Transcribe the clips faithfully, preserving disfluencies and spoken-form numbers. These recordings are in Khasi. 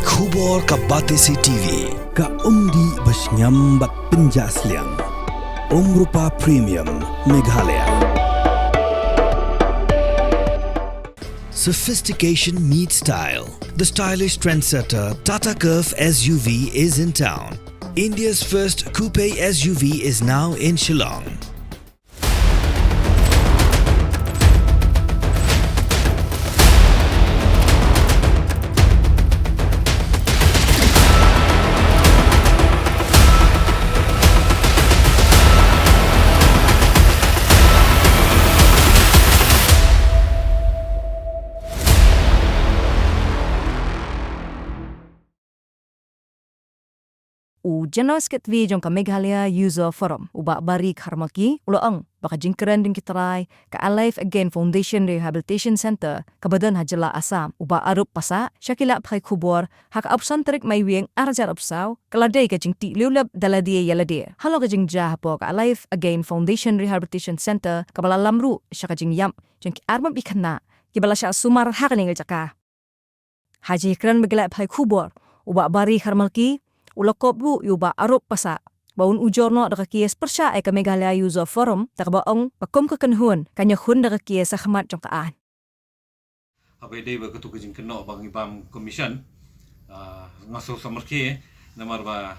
Khubor ka Batesi T V, ka umdih ba shngiam bad pynjah sliang. Umrupa Premium, Meghalaya. Sophistication meets style. The stylish trendsetter Tata Curvv S U V is in town. India's first coupe S U V is now in Shillong. U General Secretary jong ka Meghalaya User Forum, u Bah Barry Kharmalki, u la ong ba ka jingkren jong ki trai ka Alive Again Foundation Rehabilitation Centre kaba don ha jylla Assam, u Bah Arup Passah, sha ki lad pathai khubor ha ka arphew san tarik Naiwieng arhajar arphew saw, ka la dei ka jingtih liulep da lade ïa lade. Halor ka jingjia hapoh ka Alive Again Foundation Rehabilitation Centre kaba la lam ruh sha ka jingïap jong ki arngut ki khynnah kiba la shah sumar ha kane ka jaka. Ha jingkren bad ki lad pathai khubor, u Bah Barry Kharmalki u la kup ruh ïa u Bah Arup Passah ba un ujor noh da ka case pyrshah ïa ka Meghalaya User Forum, da kaba ong ba kum ka kynhun kan ïakhun da ka case ha khmat jong ka aiñ. Haba ïadei bad katu ka jingkynnoh ba ngi bam commission, ah, nga sngewsarong markei namar ba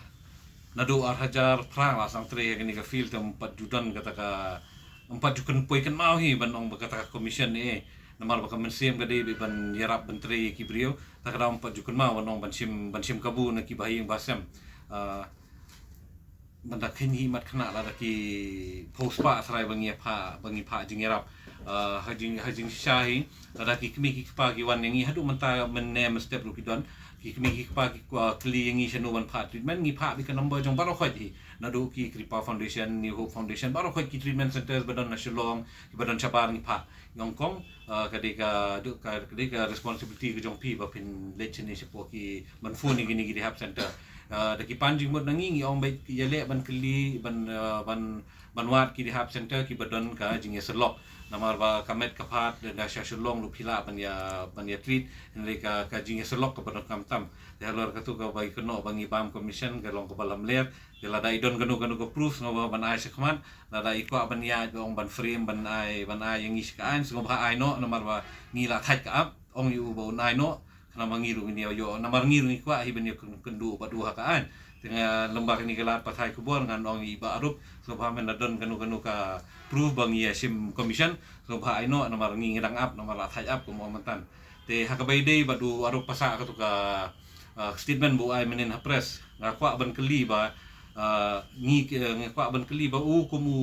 naduh arhajar phra la sdang trei ha kane ka field te ym pat ju don kata ka, ym pat ju kynpoi kynmaw hi ban ong ba kata ka commission eh. Namar ba ka mynsiem ka dei ban ïarap ban trei ïa ki briew, te ka daw ym pat ju kynmaw ban ong ban shim, ban shim kabu na ki bahaïing bahasem. Ah, ban da kheiñ hi mat khynnah lada ki phew spah trai ba ngi phah, ba ngi phah jingïarap. Ah, ha jing, ha jingshisha hi lada ki kmie ki kpa ki wan ïa ngi, haduh mynta mynne mynstep ruh ki don. Ki kmie ki kpa ki, ah, kylli ïa ngi shano ban phah treatment, ngi phah beit ka number jong baroh khoit hi. Naduh ki Kripa Foundation, New Hope Foundation, baroh khoit ki treatment centres ba don na Shillong, kiba don shabar ngi phah. Nyngkong, ah, ka dei ka, ka dei ka responsibility ka jong phi ba phin leit shane shapoh ki ban phone ïa kine ki rehab centre. Ah, da ki pan jingmut na ngi, ngi ong beit ïaleh ban kylli, ban, ah, ban, ban wad ki rehab centre kiba don ka jingïasyllok. Namar ba ka met ka phad da sha Shillong ruh phi lah ban ïa, ban ïa treat, hynrei ka, ka jingïasyllok kaba donkam tam. Te halor katu kaba ïakynnoh ba ngi bam commission ka long kaba lamler. Te lada i don kano kano ka proof sngewbha ban ai shakhmat, lada i kwah ban ïaid ba ong ban frame ban ai, ban ai ïa ngi sha ka aiñ sngewbha ai noh, namar ba ngi la thait ka ap, ong ïa u ba un ai noh, khnang ba ngi ruh ngin ïa ïoh, namar ngi ruh ngi kwah hi ban ïa kyn-, kynduh bad u ha ka aiñ. Te nga lem bad kane ka lad pathai khubor ngan ong ïa i Bah Arup, sngewbha mynta don kano kano ka proof ba ngi ïa shim commission, sngewbha ai noh, namar ngi ngi dang ap, namar la thait ap kum u ong mynta. Te ha kaba ïadei bad u Arup Passah katu ka, ah, statement ba u ai mynhynnin ha press, nga kwah ban kylli ba, ah, ngi, eh, nga kwah ban kylli ba u kum u,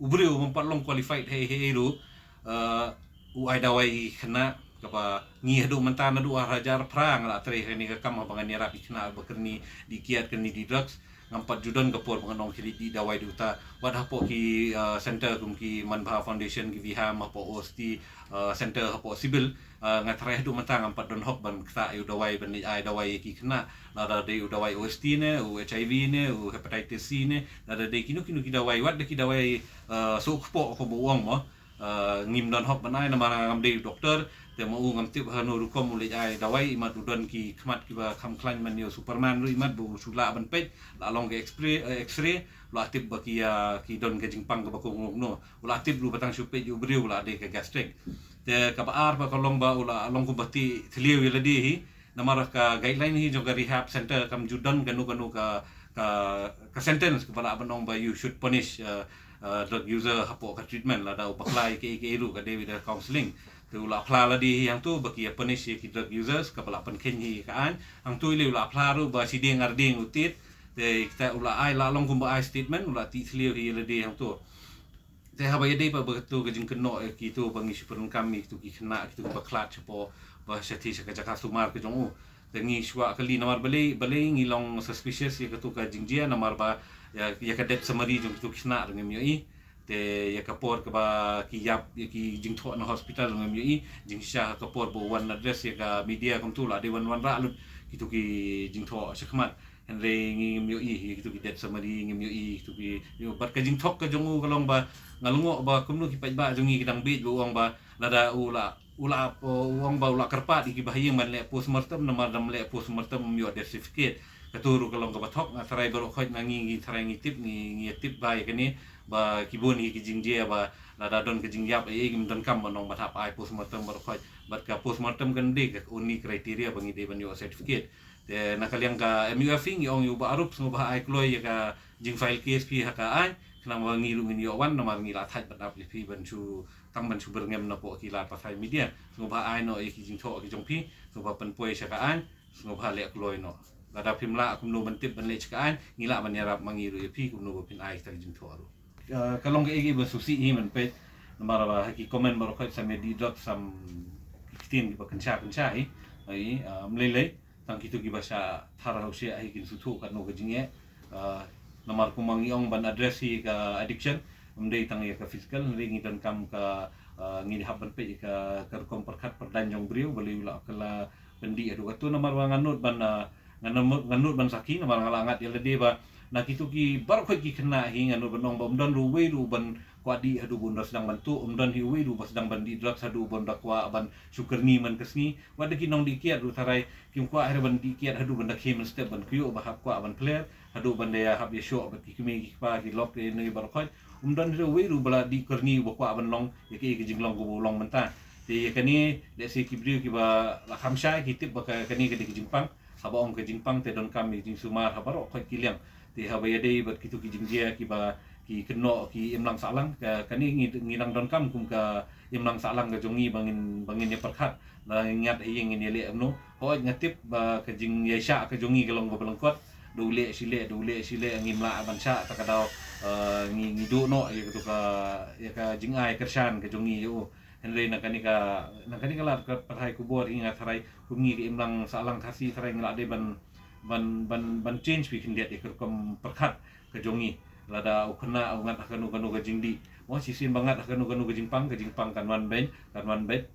u briew bym pat long qualified hei hei ruh, ah, u ai dawai ïa ki khynnah, kaba ngi haduh mynta naduh arhajar phra nga la trei ha kane ka kam haba ngan ïarap ïa ki khynnah ba kyrni dih kiad kyrni dih drugs. Ngam pat ju don ka por ba ngan ong khie dih dawai da uta. Wat hapoh ki, ah, centre kum ki Manbha Foundation, ki Viham hapoh O S T, ah, centre hapoh Civil, ah, nga tharai haduh mynta ngam pat don hok ban ktah ïa u dawai ban leit ai dawai ïa ki khynnah. Lada dei u dawai O S T ne, u H I V ne, u hepatitis C ne, lada dei kino kino ki dawai, wat da ki dawai, ah, suk kpoh kum u ong mo. Ah, ngim don hok ban ai namar ngam dei u doktor, te ma u ngam tip hano rukom u leit ai dawai, imat u don ki khmat kiba kham khlaiñ ban ïa u Superman ruh, imat ba u shu lah ban peit, la long ka X-ray, eh, X-ray, u la tip ba ki, ah, ki don ka jingpang kaba kumno kumno. U la tip ruh ba tang shu peit ïa u briew u la dei ka gastric. Te kaba ar ba ka long ba u la long kumba tih thliew ïa lade hi, namar ka guideline hi jong ka rehab centre kam ju don kano kano ka, ka, ka sentence kaba lah ban ong ba you should punish, uh, uh, drug user hapoh ka treatment. Lada u bakla ïa kaei kaei ruh ka dei da counselling. Te u la phla lade hi hangto ba ki ïa punish ïa ki drug users kaba la pynkheiñ hi ka aiñ. Hangto i lei u la phla ruh ba shi dieng ar dieng u tied. Te kita u la ai, la long kumba ai statement, u la tih thliew hi ïa lade hangto. Te haba ïadei pat bad katu ka jingkynnoh ïa kitu ba ngi shu pyndonkam ïa kitu ki khynnah, kitu kiba khlad shapoh, ba sha thie sha ka jaka sumar ka jong u. Te ngi shu kwah kylli namar balei, balei ngi long suspicious ïa katu ka jingjia, namar ba ïa, ïa ka death summary jong kitu ki khynnah ruh ngim ïohi. Te ïa ka por kaba ki ïap ïa ki jingthoh na hospital ruh ngim ïohi. Jingshisha ha ka por ba u wan address ïa ka media kumtu la dei wan wanrah lut kitu ki jingthoh shakhmat. Hynrei ngi ngim ïohi ïa kitu ki death summary, ngim ïohi ïa kitu ki, ïa, bad ka jingthok ka jong u ka long ba nga lyngngoh ba kumno ki paidbah jong ngi ki dang bieit ba u ong ba lada u la, U la, uh, u ong ba u la kyrpad ïa ki bahaïing ban leh postmortem, namar da leh postmortem ym ïoh death certificate. Kato ruh ka long kaba thok. Nga tharai baroh khoit na ngi, ngi tharai ngi tip, ngi, ngi tip ba ïa kane, ba ki bun hi ki jingjia ba lada don ka jingïap ei ei ngim donkam ban ong ban hap ai postmortem baroh khoit. Bad ka postmortem kan dei ka only criteria ba ngi dei ban ïoh certificate. Te na ka liang ka M U F hi ngi ong ïa u Bah Arup, sngewbha ai kloi ïa ka jingfile case phi ha ka aiñ, khnang ba ngi ruh ngin ïoh wan, namar ngi la thait ban ap ïa phi ban shu, tang ban shu byrngem napoh ki lad pathai media. Sngewbha ai noh ïa ki jingthoh ki jong phi, sngewbha pynpoi sha ka aiñ, sngewbha leh kloi noh. Lada phim lah kumno ban tip ban leh sha ka aiñ, ngi lah ban ïarap ma ngi ruh ïa phi kumno ba phin ai kita ki jingthoh ruh. Uh, ka long kaei kaei ba sngewsih hi mynpeit, namar ba ha ki comment baroh khoit sam ïa dih drugs, sam ki ktien kiba kynsha kynsha hi. Ai, uh, ym lei lei. Tang kito kiba shah thar ha u shiah hi kin sngewthuh katno ka jingeh. Ah, namar kumba ngi ong ban address hi ka addiction, ym dei tang ïa ka physical, hynrei ngi donkam ka, ah, ngi hap ban peit ïa ka, ka rukom pyrkhat pyrdaiñ jong u briew, balei u la kylla pyndih haduh kato. Namar ba nga nud ban, ah, nga nud, nga nud ban sakhi, namar nga la ngat ïa lade ba na kito ki baroh khoit ki khynnah hi, nga nud ban ong ba ym don ruh uwei ruh ban kwah dih haduh ba un da sdang ban tuh, ym don hi uwei ruh ba sdang ban dih drugs haduh ba un da kwah ban shu kyrni man ka sngi. Wat da ki nongdih kiad ruh tharai kim kwah hi ruh ban dih kiad haduh ban da khie mynstep ban kyiuh, ba hap kwah ban pler, haduh ban da ïa hap ïa shoh bad ki kmie ki kpa ki lok ïa ngi baroh khoit. Ym don hi ruh uwei ruh ba la dih kyrni uba kwah ban long ïa kaei ka jinglong kaba u long mynta. Te ïa kane, lehse ki briew kiba la kham shai ki tip ba ka, kane ka dei ka jingpang. Haba ong ka jingpang te donkam ïa ka jingsumar ha baroh khoit ki liang. Te haba ïadei bad kito ki jingjia kiba ki kynnoh ki imlang sahlang, ka, kane ngi, ngi dang donkam kum ka imlang sahlang ka jong ngi ba ngin, ba ngin ïa pyrkhat. Lada ngi ngat ha ïing ngin ïa leh kumno. Hooid, nga tip ba ka jingïaishah ka jong ngi ka long kaba lyngkot. Da u leh shi leh, da u leh shi leh, ngim lah ban shah, ta ka daw, eh, ngi, ngi duh noh ïa kato ka, ïa ka jingai kyrshan ka jong ngi ïa u. Hynrei na kane ka, na kane ka lad ka pathai khubor hi nga tharai kum ngi ka imlang sahlang Khasi tharai ngi lah dei ban, ban, ban, ban change beit khyndiat ïa ka rukom pyrkhat ka jong ngi. Lada u khynnah u ngat ha kano kano ka jingdih, mo, shisien ba ngat ha kano kano ka jingpang, ka jingpang kan wan beit, kan wan beit.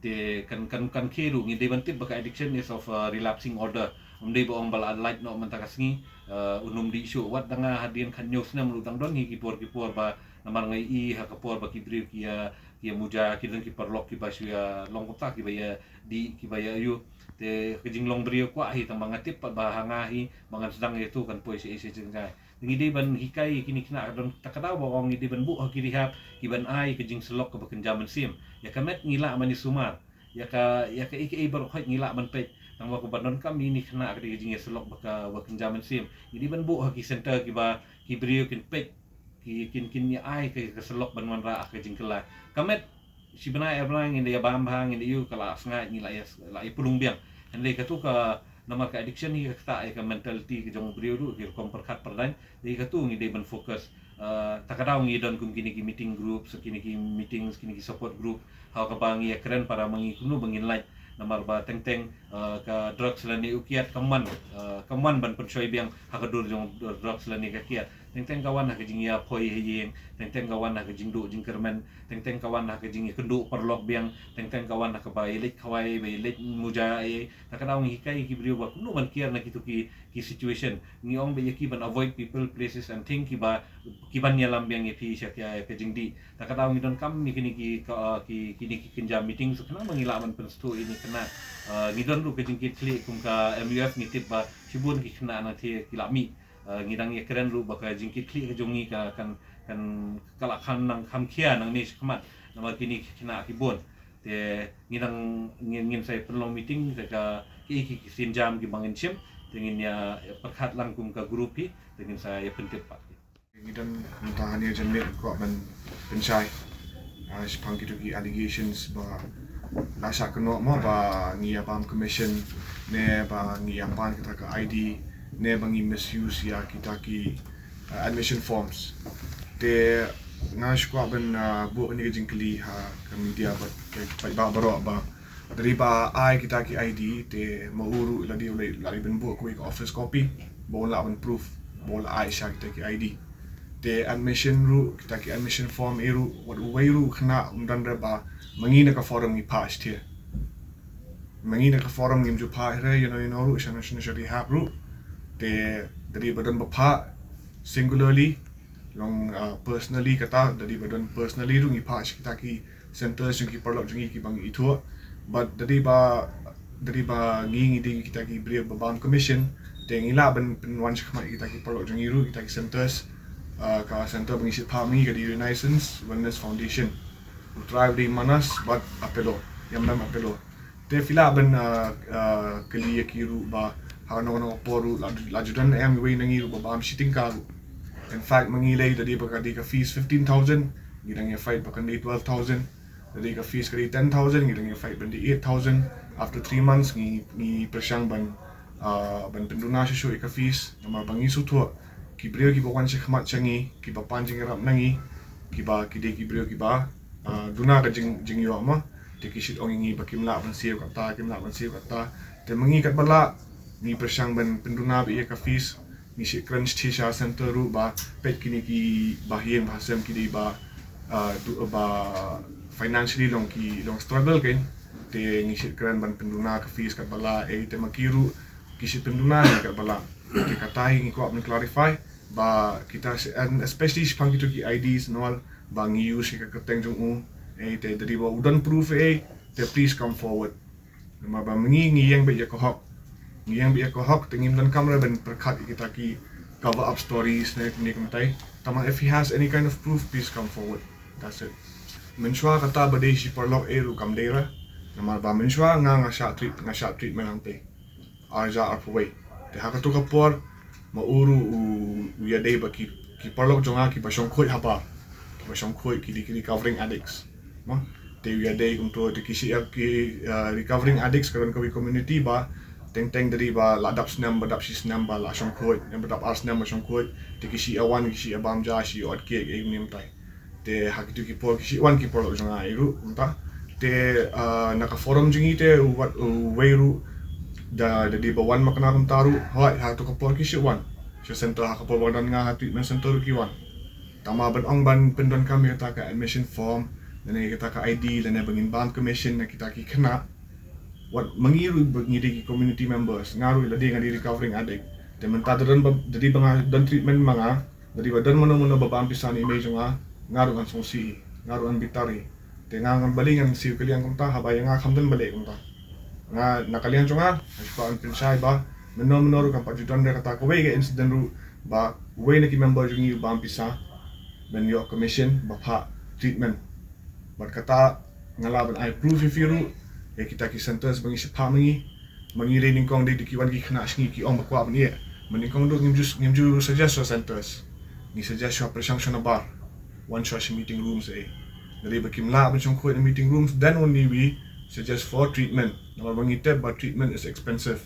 Te kan, kan, kan khie ruh, ngi dei ban tip ba ka addiction is of a relapsing order. Ym dei ba ong ba la lait noh mynta ka sngi, eh, un ym dih shuh. Wat da nga hadien khathynñiew snem ruh dang don hi ki por ki por ba namar nga ïohi ha ka por ba ki briew ki ïa, ki ïa muja, ki don ki paralok kiba shu ïa long kumta, kiba ïa dih, kiba ïa aiu. Te ka jinglong briew kwah hi, tang ba nga tip pat ba ha nga hi ba ngan sdang ïa tu kan poi sha ei sha jngai. Ngi dei ban hikai ïa kine ki khynnah, ka don ta ka daw ba ong ngi dei ban buh ha ki rehab, ki ban ai ka jingsyllok kaba kynja mynsiem. Ïa ka met ngi lah ban ïa sumar. Ïa ka, ïa kaei kaei baroh khoit ngi lah ban peit. Tang ba kaba donkam ïa kine ki khynnah ka dei ka jingïasyllok ba ka, ba kynja mynsiem. Ngi dei ban buh ha ki center kiba ki briew kin peit, ki, kin, kin ïa ai ka, ka syllok ban wanrah ha ka jingkylla. Ka met shi bnai ar bnai ngin da ïa bam bha, ngin da ïoh ka la sngaid, ngi la ïa, la ïa pulung biang. Hynrei kato ka, namar ka addiction hi ka ktah ïa ka mentality ka jong u briew ruh, ki rukom pyrkhat pyrdaiñ. Dei kato ngi dei ban focus. Eh, ta ka daw ngi don kum kine ki meeting groups, kine ki meetings, kine ki support group. Ha kaba ngi ïa kren para ma ngi kumno ba ngin lait. Namar ba teng teng, eh, ka drugs lane u kiad kam wan, eh, kam wan ban pynshoi biang ha ka dur jong drugs lane ka kiad. Teng teng ka wan ha ka jingïaphoi ha ïing, teng teng ka wan ha ka jingduh jingkyrmen, teng teng ka wan ha ka jingïakynduh paralok biang, teng teng ka wan ha kaba ïaleit khawai, ba ïaleit muja, eh, ta ka daw ngi hikai ki briew ba kumno ban kiar na kito ki, ki situation. Ngi ong ba ïa ki ban avoid people, places and thing kiba, ki ban ïalam biang ïa phi sha ka, ka jingdih. Ta ka daw ngi donkam ïa kine ki, ka, ki, kine ki kynja meeting, so khnang ba ngi lah ban pynsngewthuh ïa kine ki khynnah. Ah, ngi don ruh ka jingkitkhlieh kum ka M U F, ngi tip ba shibun ki khynnah nangta ki la mih. Ah, ngi dang ïa kren ruh ba ka jingkitkhlieh ka jong ngi ka kan, kan ka la kham nang kham khia nangne shakhmat. Namar kine ki khynnah ki bun. Te ngi dang ngin, ngin sa ïa pynlong meeting, te ka ki, ki, ki sienjam kiba ngin shim, te ngin ïa pyrkhat lang kum ka group hi, te ngin sa ïa pyntip pat. Ngi don mynta hangne janmiet kwah ban pynshai, ah, shaphang kito ki allegations ba la shah kynnoh mo ba ngi ïa bam commission ne ba ngi ïa pan kita ka I D ne ba ngi misuse ïa kita ki, ah, admission forms. Te nga shu kwah ban, ah, buh kane ka jingkylli ha ka media bad ka paidbah baroh ba da dei ba ai kita ki I D te ma u ruh la dei, la dei ban buh kawei ka office copy ba un lah ban proof ba u la ai sha kita ki I D. Te admission ruh, kita ki admission form ei ruh, wat uwei ruh khynnah um don re ba ma ngi na ka forum ngi phah shatei. Ma ngi na ka forum ngim ju phah re, ïano ïano ruh, shano shano sha rehab ruh. Te da dei ba don ba phah singularly, long, ah, personally kata, da dei ba don personally ruh ngi phah sha kita ki centers jong ki paralok jong ngi kiba ngi ithuh. But da dei ba, da dei ba ngi ngi dei kita ki briew ba bam commission, te ngi lah ban pynwan shakhmat kita ki paralok jong ngi ruh, kita ki centers. Uh, ka center ba ngi shit phah ma ngi ka dei Renaissance Wellness Foundation. U trai u dei Manas bad Apollo, Yamdam Apollo. Te phi lah ban, uh, uh, kylli ïa ki ruh ba ha kano kano ka por ruh la, la ju don em iwei na ngi ruh ba bam shi tyngka ruh. In fact, ma ngi lei da dei ba ka dei ka fees fifteen thousand, ngi dang ïa fight ba kan dei twelve thousand. Da dei ka fees ka dei ten thousand, ngi dang ïa fight ban dei eight thousand. After three months ngi, ngi pyrshang ban, uh, ban pynduna shuh shuh ïa ka fees. Namar ba ngi sngewthuh ki briew kiba wan shakhmat sha ngi, kiba pan jingïarap na ngi, kiba ki dei ki briew kiba, uh, duna ka jing, jingïoh mo. Te ki shait ong ïa ngi ba kim lah ban siew kata, kim lah ban siew kata. Te ma ngi katba lah ngi pyrshang ban pynduna beit ïa ka fees. Ngi shait kren sha center ruh ba peit kine kiba ha ïing ba ha sem ki dei ba, uh, du, ba financially long ki long struggle kein. Te ngi shait kren ban pynduna ka fees katba lah, eh, te ma ki ruh ki shait pynduna hi katba lah. Te kata hi ngi kwah ban clarify ba kita, and especially shaphang kito ki I Ds and all, ba ngi use ïa ka kyrteng jong u, eh, te da dei ba u don proof, eh, te please come forward. Namar ba ma ngi ngi ïeng beit ïa ka hok. Ngi ïeng beit ïa ka hok, te ngim donkam re ban pyrkhat ïa kita ki cover up stories ne kumne kumtai. Tangba if he has any kind of proof, please come forward. That's it. Mynshuwa kata ba dei shi paralok ei ruh kam dei re. Namar ba mynshuwa nga nga shah treat, nga shah treatment hangtei. Ar hajar arphew wei. Te ha kato ka por ma u ruh u, u ïadei bad ki, ki paralok jong nga kiba shongkhuid habar. Kiba shongkhuid ki dei ki recovering addicts. Mo, te u ïadei kumto, te ki shi, ki, uh, recovering addicts ka don kawei community ba teng teng da dei ba la dap snem ba dap shi snem ba la shongkhuid, ne ba dap ar snem ba shongkhuid, te ki shi ïa wan, ki shi ïa bam ja, shi ïa ot kiei kiei kumne kumtai. Te ha kito ki por ki shi wan ki paralok jong nga ei ruh kumta. Te, uh, na ka forum jong ngi te u wat, uwei ruh da, da dei ba wan makna kumta ruh, hooid ha kato ka por ki shi wan sha center, ha ka por ba don nga ha treatment center ruh ki wan. Tangba ban ong ban pyndonkam ïa kata ka admission form, lane ïa kata ka I D, lane ba ngin bam commission na kita ki khynnah. Wat ma ngi ruh ba ngi dei ki community members, nga ruh lada nga dei recovering addict. Te mynta da don ba, da dei ba nga don treatment ma nga, da dei ba don mano mano ba bam pisa na i mei jong nga, nga ruh ngan sngewsih hi, nga ruh ngan bitar hi. Te nga ngan balei ngan siew kylliang kumta haba ïa nga kham don balei kumta. Nga na ka liang jong nga, nga shu kwah ban pynshai ba mynno mynno ruh kam pat ju don re kata kawei ka incident ruh ba uwei na ki member jong ngi u bam pisa ban ïoh commission ba phah treatment. Bad kata nga lah ban ai proof ïa phi ruh, ïa kita ki centers ba ngi shah phah ma ngi. Ma ngi lei nyngkong dei da ki wan ki khynnah sha ngi ki ong ba kwah ban ïeh. Ma nyngkong ruh ngim ju, ngim ju suggest shuwa centers. Ngi suggest shuwa pyrshang shuwa na bar. Wan shuwa sha meeting rooms ei. Lada ba kim lah ban shongkhuid na meeting rooms, then only we suggest for treatment. Namar ba ngi tip ba treatment is expensive.